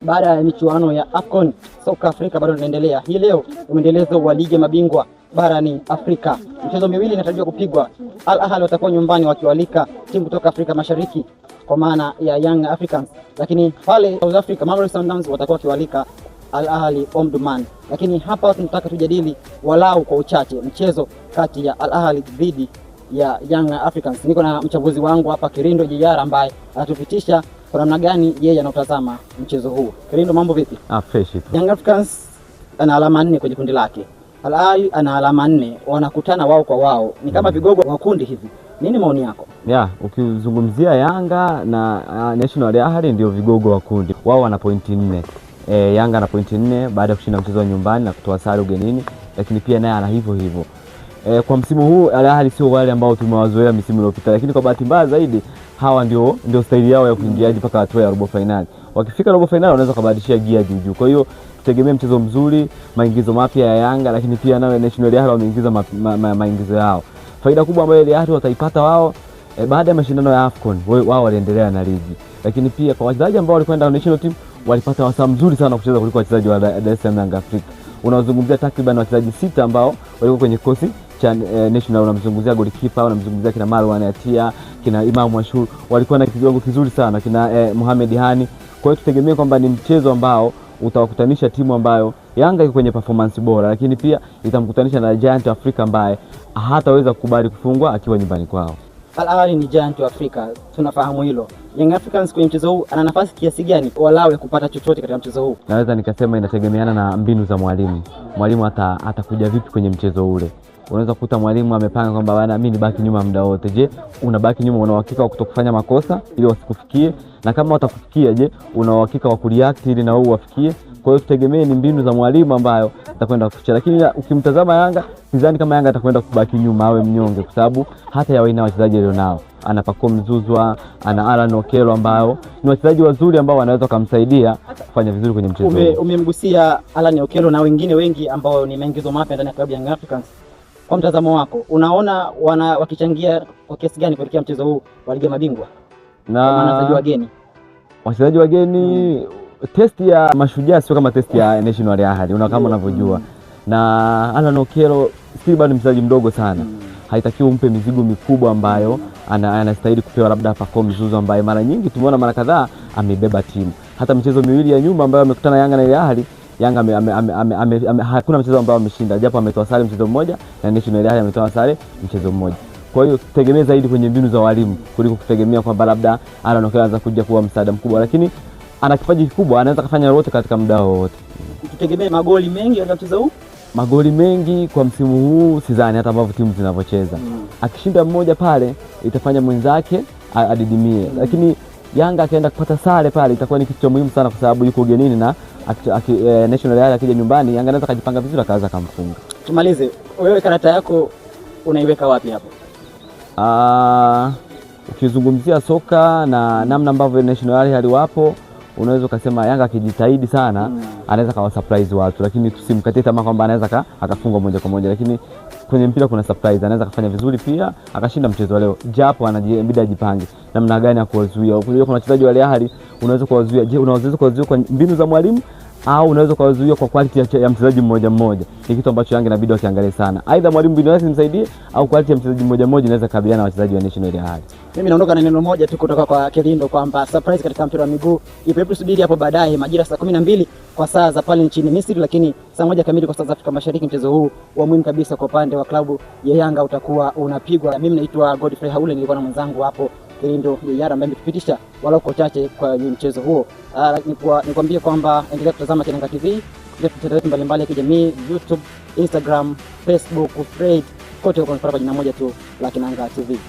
Baada ya michuano ya AFCON, soka Afrika bado inaendelea. Hii leo mwendelezo wa ligi ya mabingwa barani Afrika. Michezo miwili inatarajiwa kupigwa. Al Ahly watakuwa nyumbani wakiwalika timu kutoka Afrika Mashariki kwa maana ya Young Africans, lakini pale South Africa Mamelodi Sundowns watakuwa wakiwalika Al Ahly Omdurman. Lakini hapa tunataka tujadili walau kwa uchache mchezo kati ya Al Ahly dhidi ya Young Africans. Niko na mchambuzi wangu hapa Kirindo Jiyara ambaye anatupitisha kwa namna gani yeye anautazama mchezo huu. Kirindo, mambo vipi? Ah, fresh tu. Young Africans ana alama 4 kwenye kundi lake. Al Ahly ana alama 4, wanakutana wao kwa wao, ni kama vigogo wa kundi hivi. Nini maoni yako? Yeah, ukizungumzia Yanga na National Ahly ndio vigogo wa kundi. Wao wana pointi 4. Yanga ana pointi 4 baada ya kushinda mchezo wa nyumbani na kutoa sare ugenini, lakini pia naye ana hivyo hivyo. Kwa msimu huu Al Ahly sio wale ambao tumewazoea misimu iliyopita, lakini kwa bahati mbaya zaidi hawa ndio staili yao ya kuingiaji mpaka hatua ya robo finali. Wakifika robo finali wanaweza kubadilishia gia juu juu. Kwa hiyo tutegemee mchezo mzuri, maingizo mapya ya Yanga, lakini pia nayo National Ahly wameingiza maingizo yao. Faida kubwa ambayo Al Ahly wataipata wao baada ya mashindano ya AFCON wao waliendelea na ligi, lakini pia kwa wachezaji ambao walikwenda national team walipata wasaa mzuri sana kucheza kuliko wachezaji wa Dar es Salaam Young Africa. Unazungumzia takriban wachezaji 6 ambao walikuwa kwenye kikosi cha national. Unamzungumzia goalkeeper, unamzungumzia kina Marwan Atia, kina Imam Ashur, walikuwa na kiwango kizuri sana, kina Mohamed Hani. Kwa hiyo tutegemee kwamba ni mchezo ambao utawakutanisha timu ambayo Yanga iko kwenye performance bora, lakini pia itamkutanisha na Giant Africa ambaye hataweza kukubali kufungwa akiwa nyumbani kwao. Al Ahly ni giant wa Afrika, tunafahamu hilo. Young Africans kwenye mchezo huu ana nafasi kiasi gani walau ya kupata chochote katika mchezo huu? Naweza nikasema inategemeana na mbinu za mwalimu. Mwalimu atakuja vipi kwenye mchezo ule. Unaweza kukuta mwalimu amepanga kwamba bana, mimi nibaki nyuma muda wote. Je, unabaki nyuma, una uhakika wa kutokufanya makosa ili wasikufikie? Na kama watakufikia, je, una uhakika wa kureact ili na wewe uwafikie? Kwa hiyo tutegemee ni mbinu za mwalimu ambayo atakwenda kuficha. Lakini ukimtazama Yanga, sidhani kama Yanga atakwenda kubaki nyuma awe mnyonge, kwa sababu hata ya waina wachezaji alionao, ana Pacome Zouzoua, ana Alan Okello ambao ni wachezaji wazuri ambao wanaweza kumsaidia kufanya vizuri kwenye mchezo. Umemgusia Alan Okello na wengine wengi ambao ni maingizo mapya ndani ya klabu ya Young Africans. Kwa mtazamo wako, unaona wana wakichangia kwa kiasi gani kuelekea mchezo huu wa ligi ya mabingwa? Na wachezaji wageni. Wachezaji wageni, testi ya Mashujaa sio kama testi ya National Ahly, una kama unavyojua. Na Alan Okello still bado ni mchezaji mdogo sana. Haitakiwi umpe mizigo mikubwa ambayo anastahili kupewa labda Pacome Zouzoua ambaye mara nyingi tumeona mara kadhaa amebeba timu. Hata michezo miwili ya nyuma ambayo amekutana Yanga na Al Ahly, Yanga hakuna mchezo ambao ameshinda, japo ametoa sare mchezo mmoja na National Ahly ametoa sare mchezo mmoja. Kwa hiyo tutegemee zaidi kwenye mbinu za walimu kuliko kutegemea kwamba labda Alan Okello anaweza kuja kuwa msaada mkubwa, lakini ana kipaji kikubwa, anaweza kufanya lolote katika muda wowote. Tutegemee magoli mengi katika mchezo huu? Magoli mengi kwa msimu huu sidhani, hata ambavyo timu zinavyocheza. Akishinda mmoja pale itafanya mwenzake adidimie. Lakini Yanga akaenda kupata sare pale itakuwa ni kitu cha muhimu sana, kwa sababu yuko ugenini na National Ahly akija nyumbani Yanga anaweza kujipanga vizuri akaanza kumfunga. Tumalize, wewe karata yako unaiweka wapi hapo? Ukizungumzia soka na namna ambavyo National Ahly wapo, unaweza ukasema Yanga akijitahidi sana anaweza kawa surprise watu, lakini tusimkatie tamaa kwamba anaweza akafungwa moja kwa moja. Lakini kwenye mpira kuna surprise, anaweza kafanya vizuri pia akashinda mchezo wa leo, japo anajibidi ajipange namna gani ya kuwazuia. Unajua kuna wachezaji wa Ahly unaweza kuwazuia. Je, unaweza kuwazuia kwa mbinu za mwalimu au unaweza kuwazuia kwa quality ya mchezaji mmoja mmoja? Ni kitu ambacho Yanga inabidi wakiangalie sana. Aidha mwalimu mbinu yake imsaidie au quality ya mchezaji mmoja mmoja inaweza kukabiliana na wachezaji wa National Ahly. Mimi naondoka na neno moja tu kutoka kwa Kirindo kwamba surprise katika mpira wa miguu ipo. Hebu subiri hapo baadaye majira saa 12 kwa saa za pale nchini Misri, lakini saa 1 kamili kwa saa za Afrika Mashariki, mchezo huu wa muhimu kabisa kwa upande wa klabu ya Yanga utakuwa unapigwa. Mimi naitwa Godfrey Haule, nilikuwa na mwenzangu hapo Kirindo Yara ambaye ametupitisha walau kwa chache kwa mchezo huo. Nikwambie kwamba endelea kutazama Kinanga TV kupitia mitandao yetu mbalimbali ya kijamii, YouTube, Instagram, Facebook, Threads, kote huko unapata kwa jina moja tu la Kinanga TV.